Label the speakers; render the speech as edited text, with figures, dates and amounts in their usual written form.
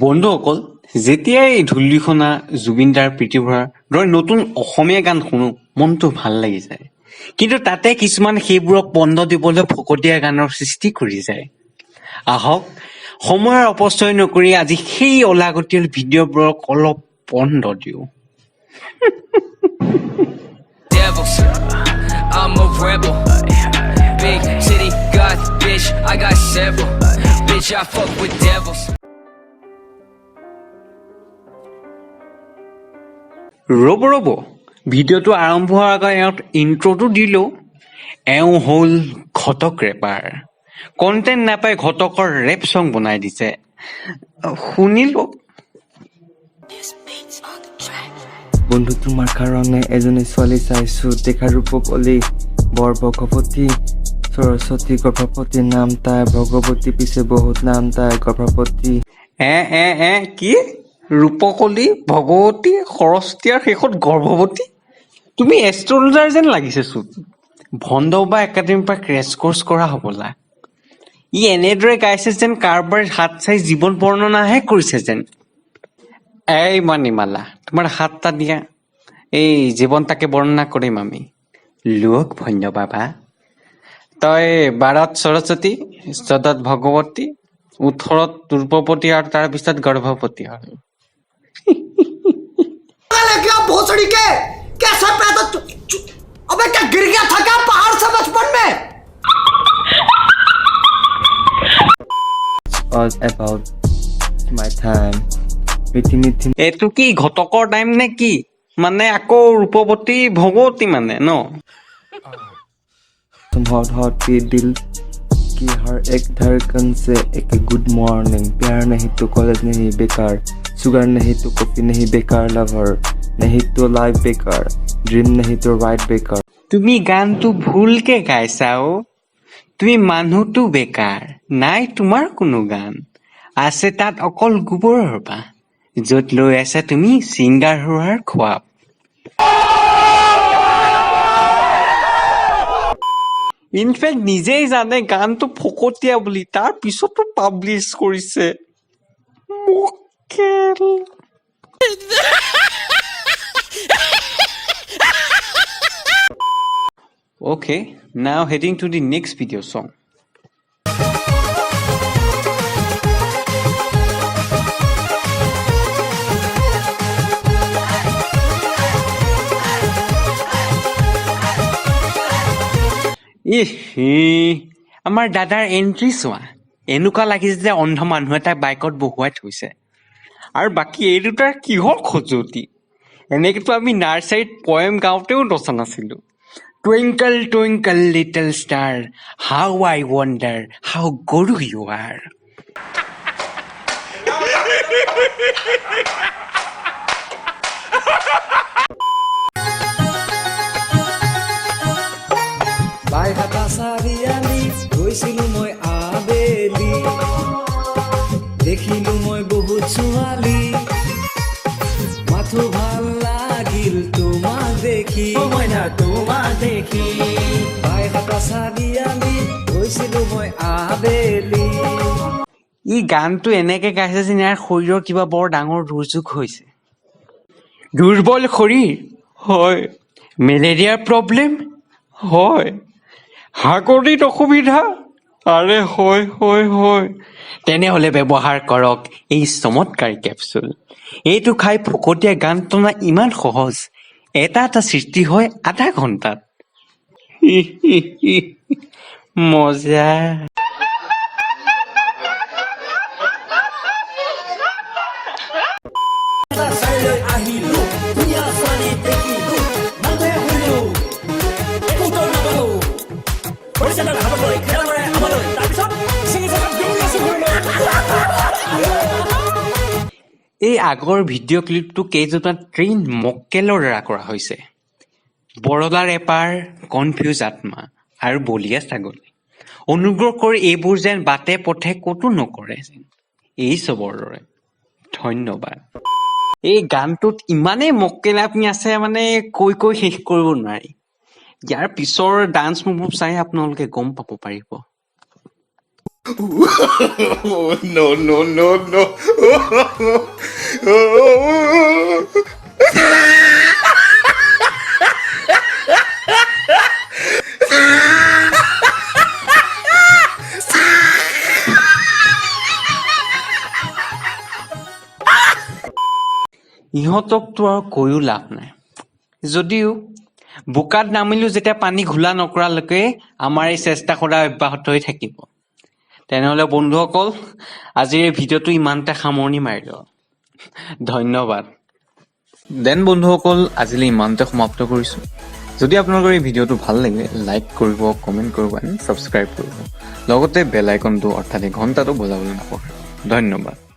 Speaker 1: বন্ধুসকল, যেতিয়াই ধূলিসনা, জুবিনদাৰ, প্ৰীতি বৰাৰ দৰে নতুন অসমীয়া গান শুনো, মনটো ভাল লাগি যায়। কিন্তু তাতে কিছুমান সেইবোৰক পণ্ড দিবলৈ ফকতীয়া গানৰ সৃষ্টি কৰি যায়। আহক, সময়ৰ অপচয় নকৰি আজি সেই অলাগতিয়াল ভিডিঅ'বোৰক অলপ পণ্ড দিওঁ।
Speaker 2: Devils. I'm a rebel. Big city got bitch, I got several. Bitch, I fuck with devils.
Speaker 1: ৰ'ব ৰ'ব, ভিডিঅ'টো আৰম্ভ হোৱাৰ আগত এওঁক ইণ্ট্ৰটো দিলোঁ। এওঁ হ'ল ঘটক ৰেপাৰ। কণ্টেণ্ট নাপাই ঘটকৰ ৰেপ চং বনাই দিছে। শুনি লওক।
Speaker 3: বন্ধু, তোমাৰ কাৰণে এজনী ছোৱালী চাইছো। দেখা ৰূপকলি বৰ ভগৱতী, সৰস্বতী গৰ্ভৱতী, নাম তাই ভগৱতী, পিছে বহুত নাম তাই গৰ্ভৱতী।
Speaker 1: এ এ এ কি ৰূপকলি, ভগৱতী, সৰস্বতী আৰু শেষত গৰ্ভৱতী? তুমি এষ্ট্ৰলজাৰ যেন লাগিছে চোন। ভণ্ড বা একাডেমীৰ পৰা ক্ৰেছ কৰ্চ কৰা হ'বলা। ই এনেদৰে গাইছে যেন কাৰোবাৰ হাত চাই জীৱন বৰ্ণনাহে কৰিছে যেন। এই মণিমালা, তোমাৰ হাতটা দিয়া, এই জীৱনটাকে বৰ্ণনা কৰিম আমি। লোক ভণ্ড বাবা, তই 12ত সৰস্বতী, 14ত ভগৱতী, 18ত ৰূপৱতী আৰু তাৰ পিছত গৰ্ভৱতী হ'ল।
Speaker 4: लेके आओ भोसड़ी के। कैसे पैदा अबे, क्या गिर गया था क्या पहाड़ से बचपन में?
Speaker 3: All about my time, মিঠি মিঠি।
Speaker 1: এইটো কি ঘটকৰ টাইম নে কি? মানে আকৌ ৰূপৱতী, ভগৱতী, মানে ন?
Speaker 3: तुम हॉट हॉट की दिल की हर एक धड़कन से एक गुड मॉर्निंग। प्यार नहीं तो कॉलेज नहीं बेकार, शुगर नहीं तो कॉफी नहीं बेकार, लवर नहीं तो लाइफ बेकार, ड्रीम नहीं तो राइट बेकार।
Speaker 1: তুমি গানটো ভুলকে গাইছা অ'। তুমি মানুহটো বেকাৰ, নাই তোমাৰ কোনো গান আছে, তাত অকল গোবৰৰ বাহ, য'ত লৈ আছা তুমি ছিংগাৰ হোৱাৰ খোৱাব। ইনফেক্ট নিজেই জানে গানটো ফকতীয়া বুলি, তাৰ পিছতো পাব্লিছ কৰিছে। মক্কেল। Okay, now heading to the next video song. ইহ, আমাৰ দাদাৰ এণ্ট্ৰি চোৱা, এনেকুৱা লাগিছে যে অন্ধ মানুহ এটাক বাইকত বহুৱাই থৈছে। আৰু বাকী এই দুটাৰ কিহৰ খজুৱতি? এনেকেতো আমি নাৰ্চাৰীত পয়েম গাওঁতেও নচা নাছিলো। Twinkle twinkle little star, how I wonder how গৰু you are.
Speaker 5: Baihata Chariali গৈছিলো মই আবেলি, দেখিলো মই বহুত ছোৱালী, মাথো ভাল লাগিল তোমাক দেখি, অ মইনা, তোমাক দেখি। বাইহাটা চাৰিআলি গৈছিলো মই আবেলি।
Speaker 1: ই গানটো এনেকে গাইছে যেন ইয়াৰ শৰীৰৰ কিবা বৰ ডাঙৰ দুৰ্যোগ হৈছে। দুৰ্বল শৰীৰ হয়, মেলেৰিয়াৰ প্ৰব্লেম হয়, হাগৰিত অসুবিধা, আৰে হয় হয় হয়। তেনেহ'লে ব্যৱহাৰ কৰক এই চমৎকাৰী কেপচুল। এইটো খাই ফকতীয়া গান টনা ইমান সহজ, এটা এটা সৃষ্টি হয় আধা ঘণ্টাত। মজা।
Speaker 5: চাৰিলৈ আহিলো, ধুনীয়া ছোৱালী দেখিলো, নাম শুনিলো, একো উত্তৰ নাপালো। পৰিচালক হাতলৈ খেলা মাৰে আমালৈ, তাৰপিছত চিঙি চেগাত দৌৰি আছো ঘৰলৈ।
Speaker 1: এই আগৰ ভিডিঅ' ক্লিপটো কেইজনমান ট্ৰেইন মক্কেলৰ দ্বাৰা কৰা হৈছে। বৰলা ৰেপাৰ, কনফিউজ আত্মা আৰু বলীয়া ছাগলী। অনুগ্ৰহ কৰি এইবোৰ যেন বাটে পথে ক'তো নকৰে যেন এই চবৰ দৰে। ধন্যবাদ। এই গানটোত ইমানেই মক্কেলামি আছে, মানে কৈ কৈ শেষ কৰিব নোৱাৰি। ইয়াৰ পিছৰ ডান্স মুভ চাই আপোনালোকে গম পাব পাৰিব।
Speaker 6: No, no, no, no.
Speaker 1: ইহঁতকতো আৰু কৈও লাভ নাই। যদিও বোকাত নামিলো যেতিয়া পানী ঘোলা নকৰালৈকে আমাৰ এই চেষ্টা সদায় অব্যাহত হৈ থাকিব। তেনেহ'লে বন্ধুসকল, আজিৰ এই ভিডিঅ'টো ইমানতে সামৰণি মাৰিলোঁ। ধন্যবাদ।
Speaker 7: Then বন্ধুসকল, আজিলৈ ইমানতে সমাপ্ত কৰিছোঁ। যদি আপোনালোকৰ এই ভিডিঅ'টো ভাল লাগে, লাইক কৰিব, কমেণ্ট কৰিব এণ্ড ছাবস্ক্ৰাইব কৰিব। লগতে বেল আইকনটো অৰ্থাৎ এই ঘণ্টাটো বজাবলৈ নাপাহৰিব। ধন্যবাদ।